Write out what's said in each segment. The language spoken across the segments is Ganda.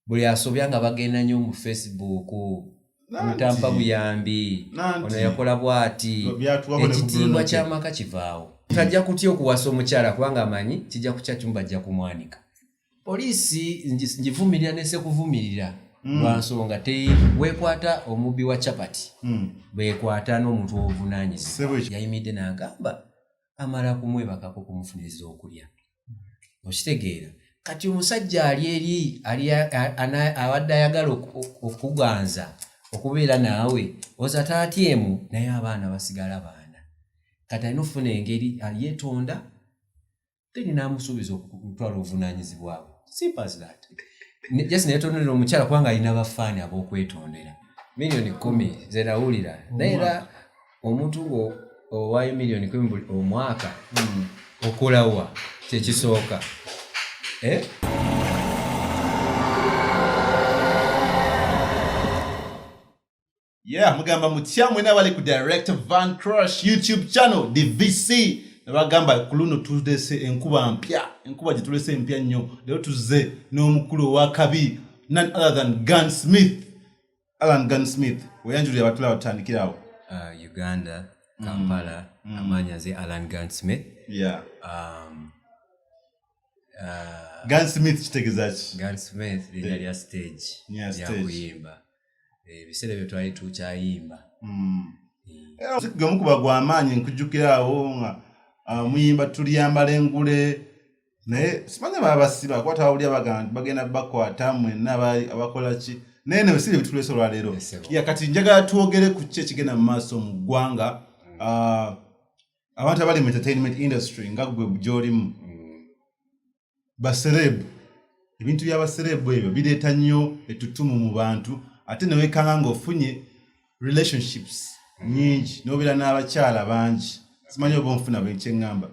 Buli asobya nga bagenda nnyo mu Facebook, mutampa buyambi, ono yakola bwati, ekitiibwa ky'amaka kivaawo. Tajja kutya okuwasa omukyala kubanga amanyi kijja kukya kimu bajja kumwanika. Poliisi ngivumirira nesekuvumirira lwa nsonga weekwata omubbi wa chapati, beekwata n'omuntu ow'obuvunaanyizibwa. Yayimidde n'agamba amala kumwebakako kumufuniriza okulya. Okitegeera? Kati omusajja ali eri abadde ayagala okuganza okubeera naawe, oza taatyemu, naye abaana basigala baana. Kati alina okufuna engeri yeetonda, then n'amusuubiza okutwala obuvunaanyizibwa bwe. Simple as that. Just neetondera omukyala kubanga alina bafaani ab'okwetondera. 10 million ze nawulira, naye era omuntu ng'owaayo 10 million buli omwaka, okolawa? Kyekisooka, eh? Yeah, mugamba mutya mwena abali ku Director Van Crush YouTube channel DVC. Nabagamba ku luno tulese enkuba mpya, enkuba gye tulese empya nnyo. Leero tuzze n'omukulu ow'akabi, none other than Gun Smith, Alan Gun Smith. Weyanjulira abatulaba, tutandikire awo. Uganda, Kampala, amannya nze Alan Gun Smith. Gun Smith kitegeeza ki? Gun Smith linnya lya stage. Lya stage. Lyakuyimba. Ebiseera ebyo twali tukyayimba. Era omuziki gwe mukuba gwa maanyi. Nkujjukira awo nga muyimba "Tulyambala Engule", naye simanya babasiba kuba twawulira bagamba nti bagenda bakwata mwenna abakola ki, naye ne si ebituleese olwaleero. Yes, sir. Ya, kati njagala twogere ku ki ekigenda mu maaso mu ggwanga. Abantu abali mu entertainment industry nga gwe gy'olimu, ba celeb, ebintu by'aba celeb ebyo bireeta nnyo ettutumu mu bantu, ate newekanga ng'ofunye relationships nyingi n'obeera n'abakyala bangi. Simanyi oba onfuna bwe kyeŋŋamba.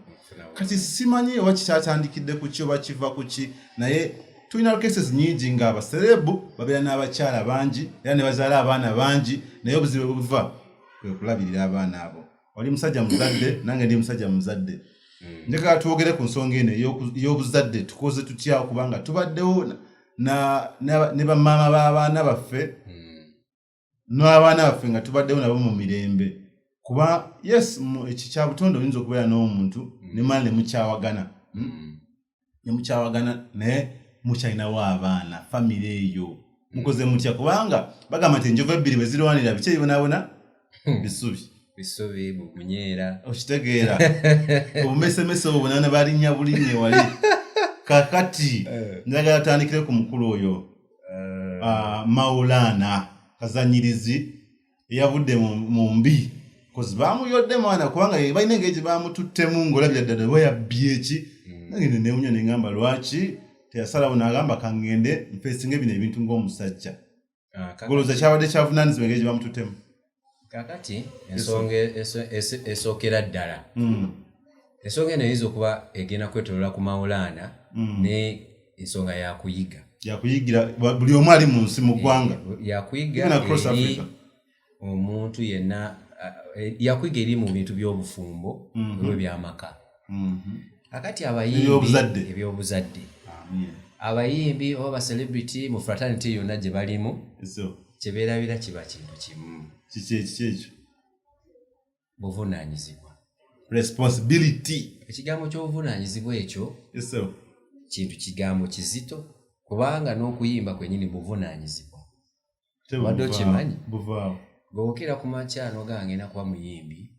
Kati simanyi oba kikyatandikidde ku ki oba kiva ku ki, naye tulina cases nyingi nga aba celeb babeera n'abakyala bangi era ne bazaala abaana bangi, naye obuzibu bwe buva kwe kulabirira abaana abo. Oli musajja muzadde, nange ndi musajja muzadde. Njagala twogere ku nsonga eno ey'obuzadde. Tukoze tutya okubanga tubaddewo ne bamaama b'abaana baffe n'abaana baffe nga tubaddewo nabo mu mirembe? Kuba yes, eki kya butonde, oyinza okubeera n'omuntu ne mala ne mukyawagana, Ne mukyawagana, naye mukyalinawo abaana, famire eyo. Mukoze mutya? Kubanga bagamba nti enjovu ebbiri bwe zirwanira, biki ebibonaabona? Bisubi. Bisubi bumunyeera. Okitegeera? Obumesemese obwo bwonna balinnya bulinnya wali. Kakati njagala tandikire ku mukulu oyo, Maulana Kazanyirizi, eyavudde mu mbi kozi bamuyodde mwana, kubanga ye balina engeri gye bamututtemu ng'olabira ddala oba yabbye eki. Nange nenewunya neŋŋamba lwaki teyasalawo n'agamba kaŋŋende nfeesinga bino ebintu ng'omusajja. Golooza kyabadde kyavunaanyizibwa engeri gye bamututtemu? Kakati ensonga esookera ddala, ensonga eno eyinza okuba egenda kwetolola ku Maulana, ne ensonga yakuyiga. Yakuyigira buli omu ali mu nsi, mu ggwanga. Yakuyiga Even across eri Africa. omuntu yenna, yakuyiga eri mu bintu by'obufumbo oba ebyamaka. Kakati abayimbi, Ebyobuzadde. Ebyobuzadde, abayimbi oba ba celebrity mu fraternity yonna gye balimu, So, kyebeerabira kiba kintu kimu. Kiki ekiki ekyo? Buvunaanyizibwa. Responsibility. Ekigambo ky'obuvunaanyizibwa ekyo Yes, sir. kintu kigambo kizito, kubanga n'okuyimba kwennyini buvunaanyizibwa. Tebe Obadde buvaawo. okimanyi? Buvaawo. Bw'okeera ku makya n'ogamba ngenda kuba muyimbi,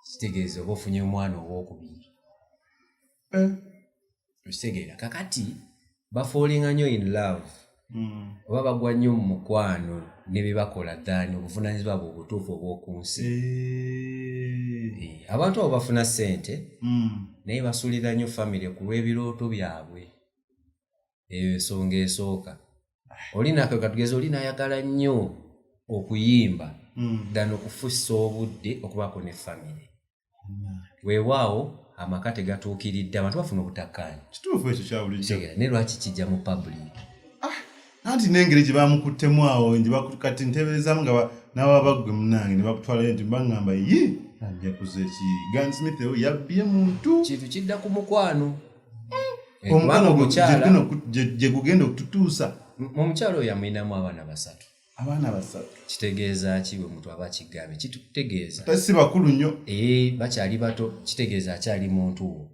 kitegeeza oba ofunye omwana owokubiri. Okitegeera? Kakati bafallinga nnyo in love oba bagwa nnyo mu mukwano ne bye bakola than obuvunaanyizibwa bwe obutuufu obw'oku nsi. Abantu abo bafuna ssente, naye basulira nnyo famire ku lw'ebirooto byabwe. Eyo ensonga esooka. Oli nako katugeze oli n'ayagala nnyo okuyimba than okufussa obudde okubaako ne famire. Weewaawo amaka tegatuukiridde, abantu bafuna obutakkaanya. Kituufu ekyo, kya bulijjo. Kitegeera? Naye lwaki kijja mu public? Anti n'engeri gye bamukuttemu awo gye kati nteeberezaamu nga n'ababaggwe munange ne bakutwalayo nti baŋŋamba yi yakuze eki Gun Smith eyo yabbye muntu. Kintu kidda ku mukwano. Omukwano Kubanga gwe omukyala gye gugenda okututuusa. Omukyalo oyo amulinamu abaana basatu. Abaana basatu. Kitegeeza ki bwe muntu aba akigambye? Kitutegeeza si bakulu nnyo. Ee, bakyali bato, kitegeeza akyali muntu wo.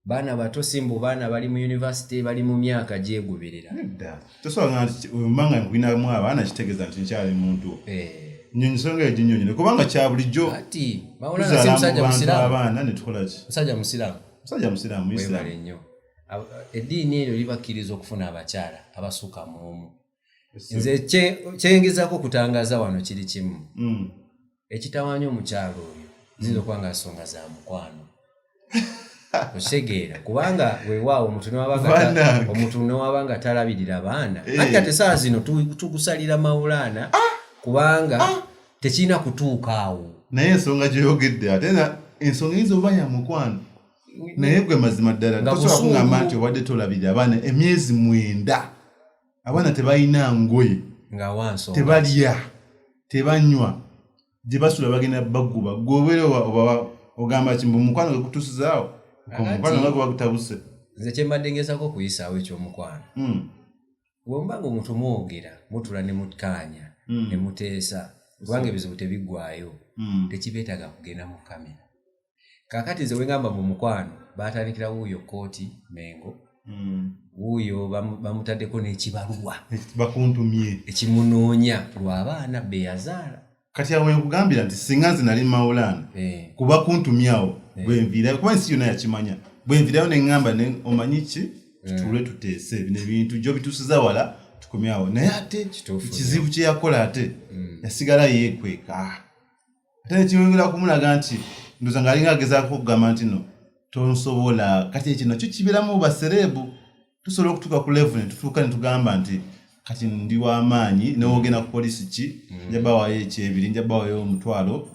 Baana bato, si mbu baana bali mu yunivasite, bali mu myaka gyegoberera. Nedda, tosobola nti mba nga nkulinamu abaana kitegeeza nti nkyali muntu wo. Eh. Nsonga eyo ginyonyole kubanga kya bulijjo. Ati Maulana si musajja musiraamu? Abaana ne tukola ki? Musajja musiraamu. Musajja musiraamu. Webale nnyo. Eddiini eryo libakkiriza okufuna abakyala abasukka mu omu. Nze kyengezaako okutangaza wano kiri kimu. Ekitawaanya omukyalo oyo ziyinza okuba nga nsonga za mukwano, okitegeera? Kubanga weewaawo omuntu newaba nga talabirira baana, anti kati esaawa zino tugusalira Maulana, kubanga tekirina kutuuka awo. Naye ensonga gyoyogedde, ate ensonga eyinza oba ya mukwano, naye gwe mazima ddala tosobola kugamba nti obadde tolabirira abaana emyezi 9, abaana tebalina ngoye, tebalya, tebanywa, gye basula bagenda baguba, gweobeera oba ogamba ki? Mbu mukwano gwe gutuusizaawo, omukwano nga guba gutabuse. Nze kyembadde ngezaako okuyisaawo ekyomukwano, bwemba nga omuntu mwogera, mutula ne mukkaanya ne muteesa, kubanga ebizibu tebiggwayo, tekibeetaaga kugenda mu kamera. Kaakati nze wengamba mu mukwano batandikira wuuyo kooti Mengo, wuuyo bamutaddeko n'ekibaluwa. Bakuntumye. Ekimunoonya lw'abaana be yazaala. Kati awo nkugambira nti singa nze nali Maulana, kuba kuntumyawo, bwenviirayo, kuba ensi yonna yakimanya, bwenviirayo neŋŋamba, omanyi ki, tutuule tuteese bino ebintu gyo bituusiza wala, tukomyawo. Naye ate ekizibu kye yakola, ate yasigala yeekweka, ate nekiyongera kumulaga nti ndoza ng'alinga agezaako okugamba nti no tonsobola. Kati ekyo nakyo kibeeramu ba celeb, tusobola okutuuka ku level ne tutuuka ne tugamba nti kati ndi w'amaanyi, newogenda ku polisi ki, nja bawayo ekyebiri, nja bawayo omutwalo.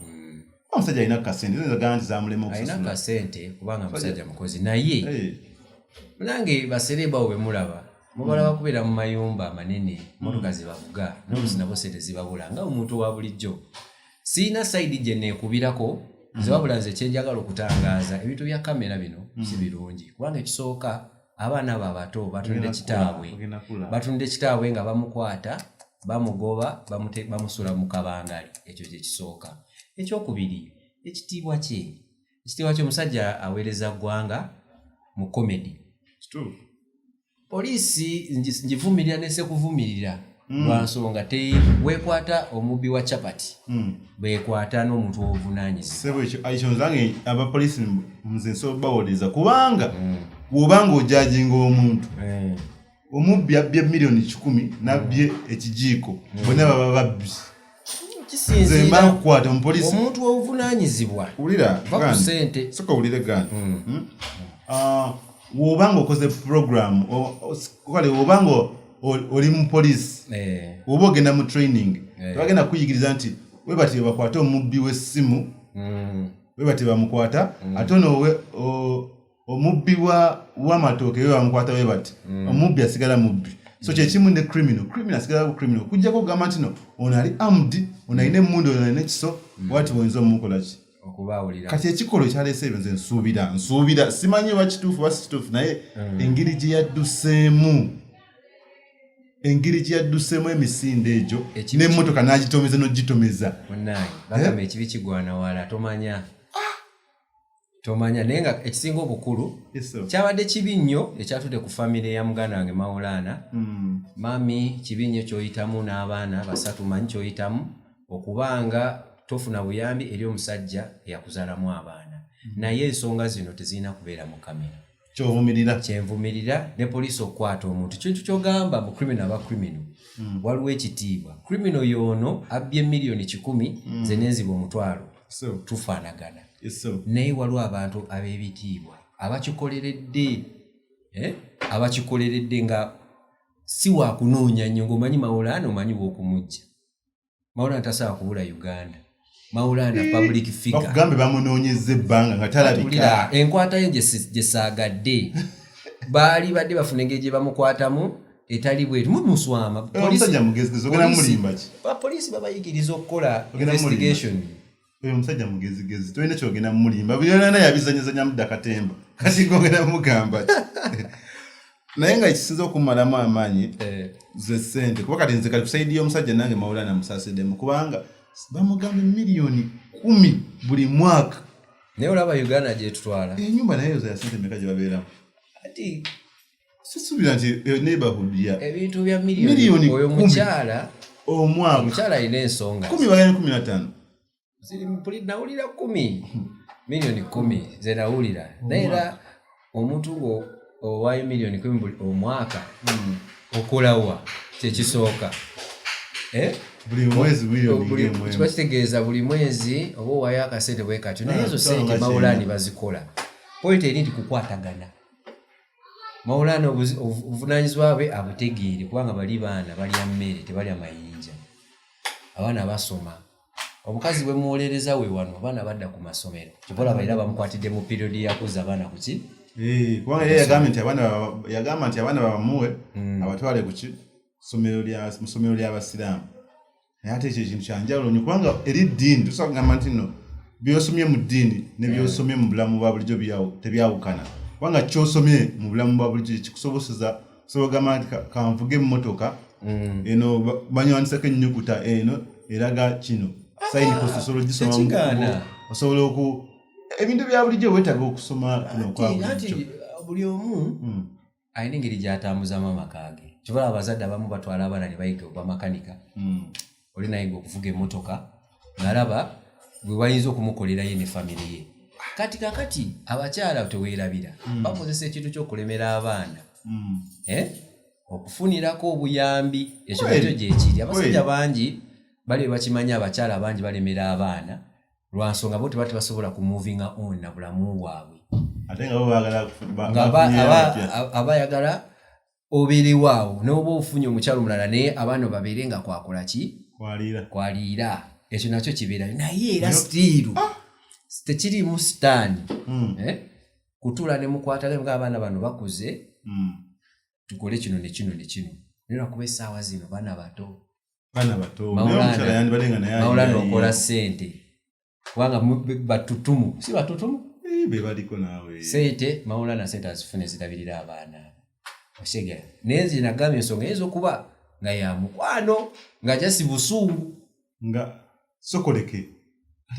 Omusajja alina kasente, ziyinza gamba nti zamulema Alina okusasula. kasente kubanga musajja mukozi, naye munange ba celeb abo bemulaba, mubalaba kubeera mu mayumba amanene, motoka zebavuga, nolusi nabo sente zibabula nga omuntu owa bulijjo. Siina side gye neekubirako nze, wabula nze kyenjagala okutangaaza, ebintu bya kamera bino si birungi, kubanga ekisooka abaana abo abato batunde kitaabwe, batunde kitaabwe nga bamukwata, bamugoba, bamusula mu kabangali. Ekyo kyekisooka. Ekyokubiri, ekitiibwa kye, ekitiibwa ky'omusajja aweereza ggwanga mu comedy. Poliisi ngivumirira nesekuvumirira lwa nsonga weekwata omubbi wa chapati, beekwata n'omuntu owobuvunanyizibwa. Sebo, ekyo nzange abapoliisi nze nsobola bawuliriza, kubanga bw'obanga ojajinga omuntu, omubbi abbye 100 million nabbye ekijiiko, bonna baba babbi. Nze mba nkukwata omupoliisi. Omuntu wobuvunanyizibwa. Wulira. Va ku sente. Soka owulire gani. Bw'obanga okoze program, kale bw'obanga oli mu poliisi, oba ogenda mu training, tebagenda kuyigiriza nti webati bakwate omubbi w'essimu, webati bamukwata, ate ono omubbi w'amatooke we bamukwata we bati. Omubbi asigala mubbi. So kyekimu ne criminal, criminal asigala ku criminal, kujjako okugamba nti no ono ali armed, ono alina emmundu, ono alina ekiso, wati oyinza omumukola ki? Okubaawulira. Kati ekikolwa ekyaleese ebyo, nze nsuubira simanyi oba kituufu oba si kituufu, naye engeri gye yadduseemu emisinde egyo n'emmotoka n'agitomeza n'ogitomeza. Munnange, bagamba ekibi kigwana wala, tomanya, tomanya. Naye nga ekisinga obukulu, kyabadde kibi nnyo ekyatudde ku famire ya muganda wange Maulana. Mami, kibi nnyo kyoyitamu n'abaana basatu, manyi kyoyitamu okubanga tofuna buyambi eri omusajja eyakuzaalamu abaana, naye ensonga zino tezirina kubeera mu kamera. Kyovumirira. Kyenvumirira ne poliisi okukwata omuntu, kintu kyogamba mu criminal aba criminal, waliwo ekitiibwa. Criminal yoono abbye 100 million, nze nenziba omutwalo, tufaanagana. Naye waliwo abantu ab'ebitiibwa abakikoleredde, eh? Abakikoleredde nga si wakunoonya nnyo, ng'omanyi Maulana, omanyi w'okumujja. Maulana tasobola kubula Uganda. Maulana public figure. Bakugambe bamunoonyezza ebbanga nga talabika. Wulira, enkwata ye gye saagadde, baali badde bafuna engeri gye bamukwatamu etali bwetu mumuswama. Omusajja mugezigezi, ogenda mulimba ki? Bapoliisi babayigiriza okukola Ogenda mulimba. investigation. Oyo omusajja mugezigezi, tolina kyogenda mumulimba. Byonna yabizanyazanya mudda katemba, kati gogenda mugamba ki? Naye nga ekisinza okumalamu amaanyi ze ssente, kuba kati nze kati ku side y'omusajja nange Maulana musaasiddemu, kubanga bamugambye 10 miliyoni buli mwaka. Naye olaba Uganda gyetutwala. Enyumba naye yoza ya sente meka gye babeeramu? Ati Sisuubira nti eyo neighborhood ya ebintu bya miliyoni Miliyoni oyo 10. Mukyala omwaka. Omukyala alina ensonga. 10 bagenda 15. Ziri nawulira 10 miliyoni ze nawulira, naye era omuntu ngo owaayo 10 miliyoni buli omwaka, okolawa? Kyekisooka. Eh? Buli mwezi miliyoni ng'emu. Kiba kitegeeza buli mwezi oba owaayo akasente bwe katyo, naye Ah, ezo so sente nga Maulani kyenda. bazikola. Point eri nti kukwatagana. Maulani obuvunanyizibwa bwe abutegeere, kubanga bali baana balya mmere, tebalya mayinja. Abaana basoma, omukazi bwe muwolereza we wano, abaana badda ku masomero. Kyova olaba era bamukwatidde mu period yakuza abaana kuki. Eh, kubanga ye yagambye nti abaana yagamba nti abaana babamuwe abatwale ku ki somero lya mu ssomero ly'abasiraamu. Naye ate ekyo ekintu kyanjawulo nnyo, kubanga eri ddiini tosobola kugamba nti nno byosomye mu ddiini ne byosomye mu bulamu bwa bulijjo tebyawukana, kubanga kyosomye mu bulamu bwa bulijjo kikusoboseza osobola okugamba nti kanvuge emmotoka eno, banywanisako ennyukuta eno eraga kino, sign post osobola ogisoma mu Tekigaana. kkubo, osobola oku ebintu bya bulijjo weetaaga okusoma kuno okwa Anti bulijjo. buli omu alina engeri gy'atambuzamu amaka ge. Kyova abazadde abamu batwala abaana ne bayiga obwamakanika, oli nayiga okuvuga emmotoka ng'alaba bwe bayinza okumukolerayo ne famire ye. Kati kakati abakyala teweerabira, bakozesa ekintu ky'okulemera abaana eh? Okufunirako obuyambi. Ekyo nakyo gyekiri. Abasajja bangi bali bakimanyi, abakyala bangi balemera abaana lwansonga bo teba tebasobola kumovinga on na bulamu bwabwe. Ate nga bo baagala nga bafunyeyo abapya. Abayagala obeerewo awo n'oba ofunye omukyalo omulala, naye abaana babeere nga kwakola ki? Kwaliira. Kwaliira. Ekyo nakyo kibeerayo, naye era still tekirimu sitaani. Eh? Kutuula ne mukwatagana nga abaana bano bakuze, tukole kino ne kino ne kino, naye lwakuba essaawa zino baana bato. Baana bato. Naye omukyala yandibadde nga naye Maulana ayiye. okola ssente kubanga batutumu si batutumu. Eh, be baliko naawe. Sente Maulana sente azifune zirabirira abaana abo, okitegera? Naye nze nagambye ensonga eyinza okuba nga ya mukwano, nga jasi busungu. Nga sokoleke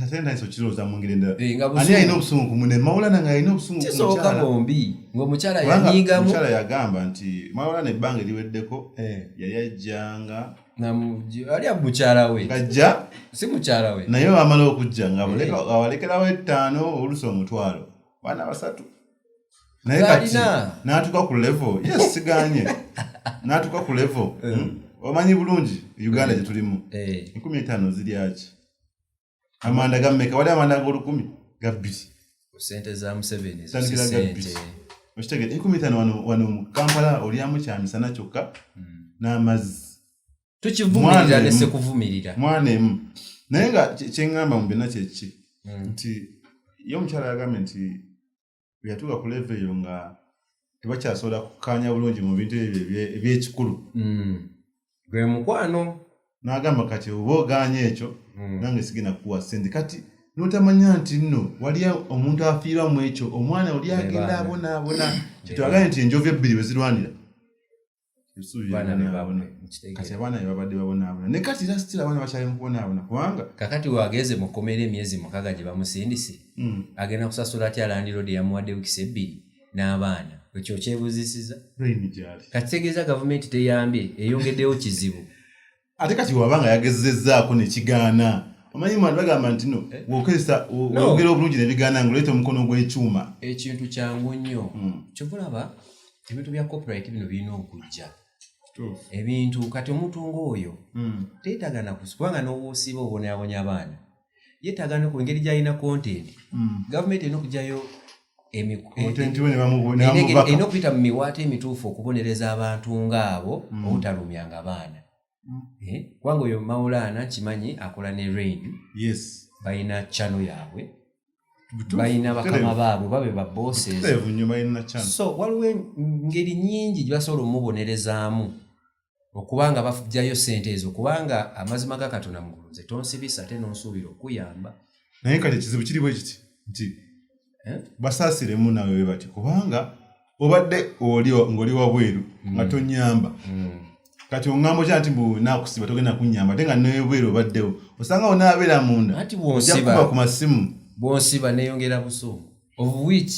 ate ntandise okirowooza mu ngeri endala. Eh, nga Ani busungu. alina obusungu ku munne? Maulana nga alina obusungu ku Kisooka mukyala? bombi, ng'omukyala Kubanga yanyiigamu. omukyala yagamba nti Maulana ebbanga eriweddeko Eh, yali ajjanga ali mukyala we. Ng'ajja. Si mukyala we. Naye wamala okujja nga awalekerawo 5, oluusi 100, baana basatu. Naye kati Zalina. n'atuuka ku level, yes, siganye, n'atuuka ku level, Omanyi bulungi Uganda gye tulimu. 50 ziryaki? Amanda gammeka? Wali amanda g'olukumi gabbiri. Ku sente za Museveni ezo si Tandikira gabbiri. sente. Okitegere, 50 wano mu Kampala olyamu kyamisana kyokka n'amazzi. Tukivumirira. Mwana Ne emu. sekuvumirira. Mwana emu. Naye nga kyeŋŋamba mu byonna kyeki nti ye omukyala yagambye nti bwe yatuuka ku level eyo nga tebakyasobola kukkaanya bulungi mu bintu ebyo ebyekikulu. Gwe mukwano. N'agamba kati oba ogaanye ekyo, nange sigenda kukuwa ssente. Kati n'otamanya nti nno wali omuntu afiirwa mu ekyo, omwana oli agenda baana. abonaabona. Kyetwagambye nti enjovu ebbiri bwe zirwanira ebisubi, Baana be byabonaabona. babwe. Kati abaana be babadde babonaabona, ne kati era still abaana bakyali mu kubonaabona kubanga Kakati wagenze mu kkomera emyezi 6 gye bamusindise, agenda kusasula atya landlord yamuwadde wiikisi 2 n'abaana? Ekyo kyebuzisiza. Rain gyali. Kati kitegeeza gavumenti teyambye, eyongeddeyo kizibu. Ate kati waba nga yagezezzaako nekigaana, omanyi mwantu bagamba nti no wokozesa No. wogera obulungi nebigaana nga oleeta omukono gw'ekyuma. Ekintu kyangu nnyo. Kyova olaba ebintu bya copyright bino birina okujja, ebintu kati omuntu ng'oyo teetaaga nakusi, kubanga n'owoosiiba obonyabonya abaana. Yeetaaga ku engeri gy'alina content, gavumenti erina okugyayo Content we ne ne bamubaka. Erina okuyita mu miwaata emituufu okubonereza abantu ng'abo obutalumyanga baana. Eh, kubanga oyo Maulana nkimanyi akola ne Rain. Balina channel yaabwe, balina bakama baabwe babe ba bosses. Butereevu nnyo, balina channel. So waliwo engeri nnyingi gye basobola omubonerezaamu okubanga bajjayo sente ezo, kubanga amazima ga Katonda mugulu, nze tonsibisa ate nonsuubira okuyamba. Naye kati ekizibu kiri bwe kiti nti Eh? basaasiremu nawe bwe bati, kubanga Obadde oli ng'oli wabweru nga tonyamba. Kati oŋŋamba otya nti mbu naakusiba togenda kunnyamba, ate nga newebweru obaddewo? Osanga onaabeera munda, Anti ojja bw'onsiba kuba ku masimu. Bw'onsiba neeyongera busungu, of which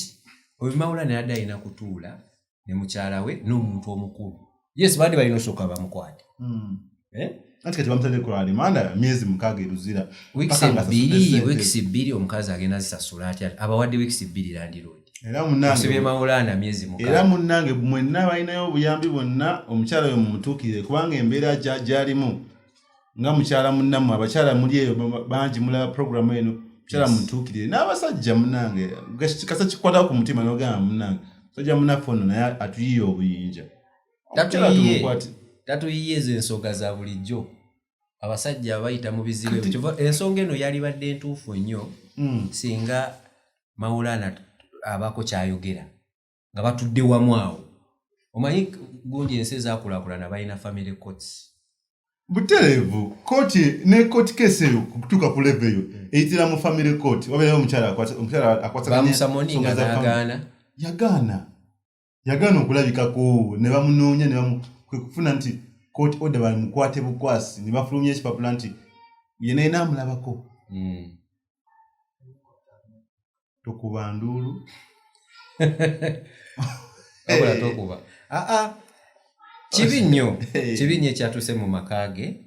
obimawula naye adde alina kutuula ne mukyala we n'omuntu omukulu. Yes, baadde balina osooka bamukwate. Eh? Anti kati bamutadde ku remand myezi 6 eruzira. Weeks Paka nga asasudde 2. ssente. Weeks 2, omukazi agenda zisasula atya? Abawadde weeks 2, landlord. Era munnange, Osibye Mawulana myezi era 6. Munnange, mwenna balinayo obuyambi bwonna, omukyala oyo mumutuukirire, kubanga embeera gy'alimu nga mukyala munnammwe. Abakyala muli eyo bangi mulaba programu eno, mukyala mutuukirire, n'abasajja munnange, kasa kikwatako ku mutima n'ogamba, munnange, musajja munnaffe ono naye atuyiye obuyinja. Omukyala Tatuyiye. tumukwate. Tatuyiye ezo ensonga za bulijjo, abasajja bayita mu bizibu ebyo. Kyova ensonga eno yalibadde entuufu nnyo singa Mawulana abaako kyayogera nga batudde wamu awo. Omanyi gundi, ensi ezaakulaakulana balina family courts. Butereevu, kooti ne court case eyo kutuuka ku level eyo eyitira mu family court, wabeerayo omukyala akwasaganya Bamusamoninga ensonga za family. n'agaana. Yagaana okulabikako, ne bamunoonya, ne kwe kufuna nti court order bamukwate bukwasi, ne bafulumya ekipapula nti ye naye naamulabako. Tokuba nduulu. Wabula tokuba, aa, kibi nnyo, kibi nnyo ekyatuuse mu maka ge.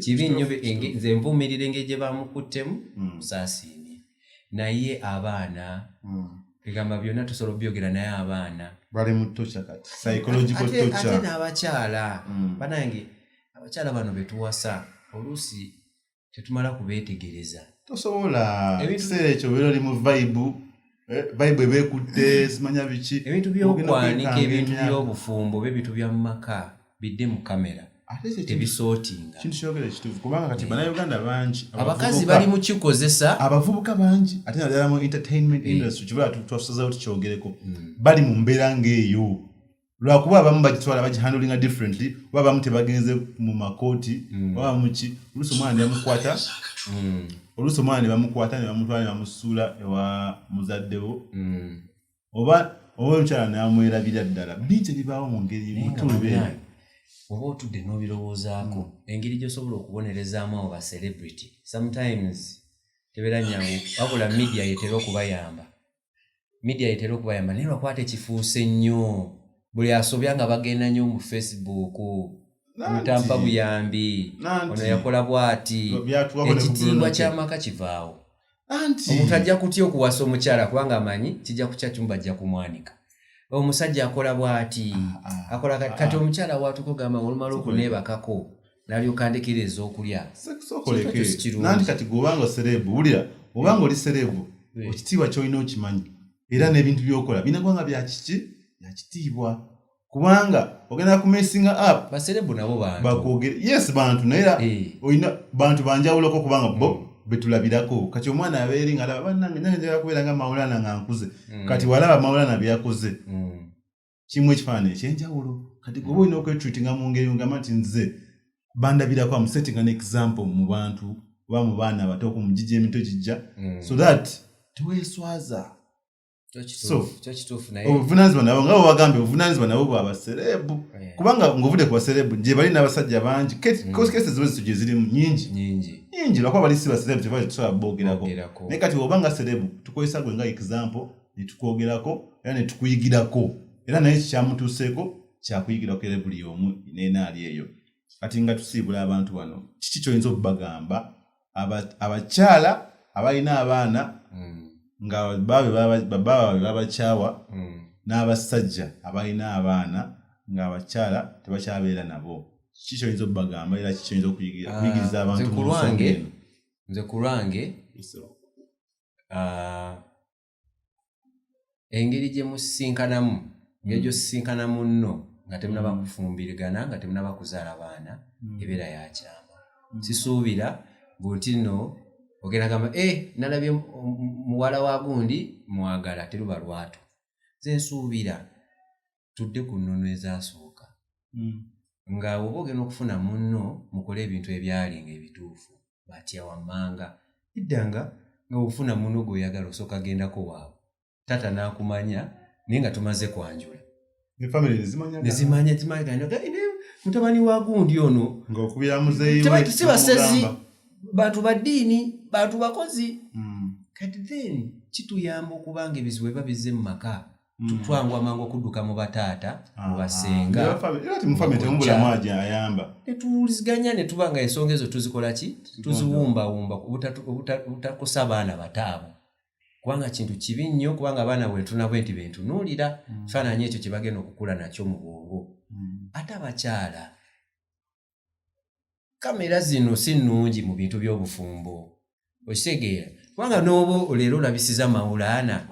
Kibi nnyo. Nze nvumirira engeri gye bamukuttemu. Saasiimye, naye abaana, egamba byonna tusobola obyogera, naye abaana bali mu torture kati, psychological Ate torture. N'abakyala, banange, abakyala bano betuwasa oluusi tetumala kubeetegereza. Tosobola. Ekiseera ekyo obeera oli mu vibe, vibe ebeekutte, simanya biki. Ebintu Ogenda by'okwanika, okwekanga ebintu emyaka. by'obufumbo oba ebintu bya mu maka bidde mu kamera, Ate ekyo tebisootinga. Kintu kyogera ekituufu, kubanga kati Bannayuganda bangi, Abakazi abavubuka- bali mu kikozesa. Abavubuka bangi, ate naddala mu entertainment industry, kibula twasazeewo tukyogereko, bali mu mbeera ng'eyo, lwakuba abamu bagitwala bagihandlinga differently, oba abamu tebagenze mu makooti oba muki. Oluusi omwana ne bamukwata, oluusi omwana ne bamukwata ne bamutwala ne bamusuula ewa muzaddewo, oba omukyala n'amwerabira ddala. Bingi ebibaawo mu ngeri Naye nga mutuube. bannange, oba otudde n'obirowoozaako, engeri gy'osobola okubonerezaamu abo ba celebrity sometimes tebeera nyangu, wabula media yetera okubayamba, media yetera okubayamba, naye lwakuba tekifuuse nnyo, buli asobya nga bagenda nnyo mu Facebook, mutampa buyambi, ono yakola bw'ati. Byatuwako ne ku Ekitiibwa Bruno K. ky'amaka kivaawo. Anti Omuntu ajja kutya okuwasa omukyala kubanga amanyi kijja kukya kimu, bajja kumwanika, omusajja akola bw'ati, akola kati. Kati omukyala watuka ogamba olumala okuneebakako n'alyoka ndekera ez'okulya. Sokoleke. Kintu ekyo si kirungi. Nanti kati gwe obanga celeb, wulira, obanga oli celeb, ekitiibwa kyolina okimanyi, era n'ebintu byokola birina kuba nga byakiki, byakitiibwa, kubanga ogenda kumessinga up. Ba celeb nabo bantu. Bakwogere. Yes, bantu, naye era olina bantu banjawuloko, kubanga bo betulabirako. Kati omwana abeeri nga alaba, bannange, nange njagala kubeera nga Maulana nga nkuze. Kati walaba Maulana byeyakoze, kimu ekifaananyi ekyenjawulo. Kati gwe oba olina okwetreatinga mu ngeri ogamba nti nze bandabirako, am setting an example mu bantu oba mu baana abato ku mugigi emito gijja, so that teweeswaza. Kyo So, kituufu, kyo kituufu, naye obuvunanyizibwa nabo, nga bwebagambye, obuvunanyizibwa nabo bwa baceleb, kubanga ng'ovudde ku baceleb gye bali n'abasajja bangi. Cases bwe zityo gye zirimu nyingi. Nyingi. Nyingi, lwakuba bali si baceleb, kyeva tetusobola boogerako. Boogerako. Naye kati oba nga celeb, tukozesa gwe nga example ne tukwogerako era ne tukuyigirako, era naye kikyamutuuseeko kyakuyigirako, era buli omu nenaali eyo. Kati nga tusiibula abantu bano, kiki kyoyinza okubagamba abakyala abalina abaana nga babaabwe babakyawa, n'abasajja abalina abaana ng'abakyala tebakyabeera nabo? Kiki kyoyinza okubagamba, era kiki kyoyinza okuyigiriza abantu Nze ku mu nsonga lwange, eno? Nze ku lwange, engeri gye musisinkanamu, engeri gy'osisinkana munno nga temunaba kufumbirigana, nga temunaba kuzaala baana, ebeera yakyama. Sisuubira nti nno ogenda gamba, e nalabye muwala wa gundi, mwagala. Teruba lwatu. Nze nsuubira tudde ku nnono ezasooka, nga oba ogenda okufuna munno, mukole ebintu ebyali nga ebituufu batya wammanga iddanga nga ofuna munno gw'oyagala, osooka gendako waabwe, taata n'akumanya. Naye nga tumaze kwanjula, nezimanya zimanya mutabani wa gundi ono. Ng'okubira muzeeyi we. Si basezi, bantu ba ddiini, bantu bakozi. Kati then kituyamba okubanga ebizibu biba bizze mu maka, twanguwa mangu okudduka mu bataata, mu basenga. Era ti mu family temubulamu ayamba. Netuwuliziganya, ne tuba nga ensonga ezo tuzikola ki, tuziwumbawumba obutakosa abaana bataabo, kubanga kintu kibi nnyo, kubanga abaana bwentuna bwe nti bentunuulira, kifaananyi ekyo kye bagenda okukula nakyo mu bwongo. Ate abakyala, kamera zino si nnungi mu bintu by'obufumbo, okitegeera? Kubanga n'oba leero olabisiza Mawulaana,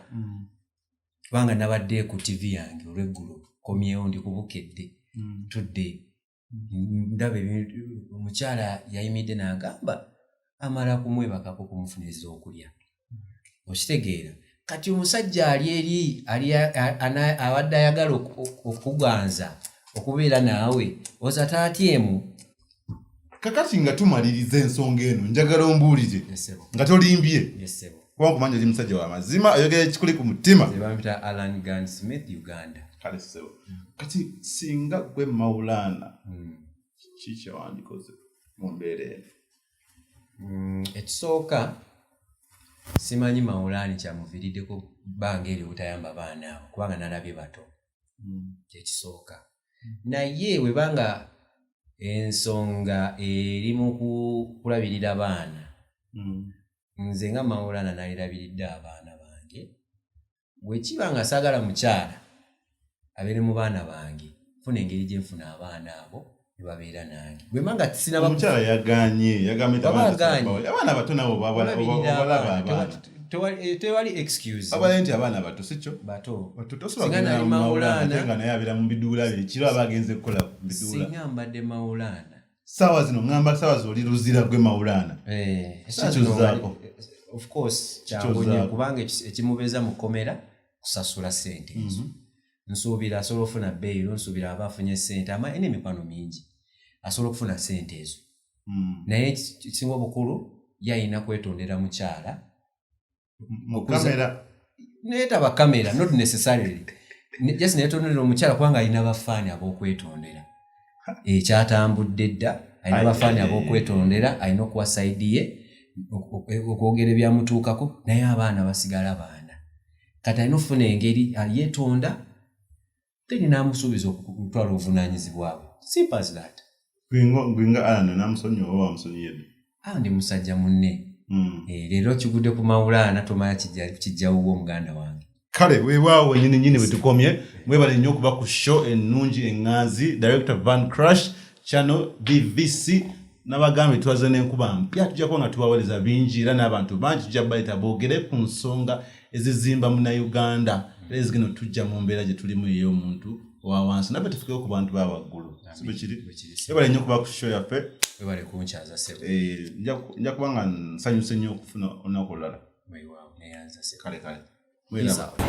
kubanga nabadde ku TV yange olweggulo, komyewo ndi kubukedde, tudde ndaba omukyala yayimidde n'agamba amala kumwebakako kumufuniriza okulya, okitegeera? Kati omusajja ali eri abadde ayagala okuganza okubeera naawe, oza taatyemu. Kakati nga tumaliriza ensonga eno, njagala ombuulire nga tolimbye, kuba nkumanya oli musajja wa mazima, oyogera ekikuli ku mutima. Bampita Alan Gun Smith Uganda. Kale ssebo, kati singa gwe Maulana, ki kyewandikoze mu mbeera eno? Ekisooka, simanyi Maulani kyamuviiriddeko bbanga eryo obutayamba baana abo, kubanga nalabye bato, kyekisooka. Naye webanga ensonga eri mu kulabirira baana, nze nga Maulana nalirabiridde abaana bange. Bwekiba nga saagala mukyala abeere mu baana bange, funa engeri gyenfuna abaana abo ne babeera nange, bwemba nga sinaba. Omukyala yaganye, yagambye nti Baba abaana agaanye. Abaana bato nabo Olabirira obalaba abaana. abaana. Tewali excuse. Abalaye nti abaana bato, si kyo? Bato. Tosobola Singa kugenda nali mu Maulana Maulana, ate nga naye abeera mu biduula bye, ekiro aba agenze kukola mu biduula. Singa mbadde Maulana, Saawa zino ŋŋamba, saawa zoli Luzira, gwe Maulana. Kikyuzaako. Of course kyangu nnyo, Kikyuzaako. kubanga ekimubeeza mu kkomera kusasula ssente ezo. Nsuubira asobola okufuna bail, nsuubira aba afunye ssente, ama ena emikwano mingi, asobola okufuna ssente ezo. Naye ekisinga obukulu, ye alina kwetondera mukyala. Mu kamera. Naye taba kamera, not necessarily. Just neyetondera omukyala, kubanga alina bafaani ab'okwetondera. Ekyatambudde dda, alina bafaani ab'okwetondera, alina okuwa side ye, okwogera ebyamutuukako, naye abaana basigala baana. Kati alina okufuna engeri yeetonda, then n'amusuubiza okutwala obuvunaanyizibwa bwe, simple as that. Gwenga Alan, namusonyiwa oba wamusonyiye dda? Ah, ndi musajja munne. Leero kigudde ku Mawulaana, tomanya kijjawuwo omuganda wange. Kale weewaawo, wenyini nyini bwe tukomye. Mwebale nnyo okuba ku show ennungi eŋŋanzi, Director Van Crash, channel DVC. Nabagambye twaze n'enkuba mpya, tujja kuba nga tubaweereza bingi, era n'abantu bangi tujja baleeta boogere ku nsonga ezizimba Munnayuganda, era ezigenda otujja mu mbeera gye tulimu ey'omuntu owa wansi, naffe tufukewo ku bantu ba waggulu. Si bwe kiri? Bwe kiri. Webale nnyo okuba ku show yaffe. Webale kunkyaza, ssebo. Nja kuba nga nsanyuse nnyo okufuna olunaku olulala. Weewaawo, neyanza, ssebo. Kale kale. Peace Mweraba. out.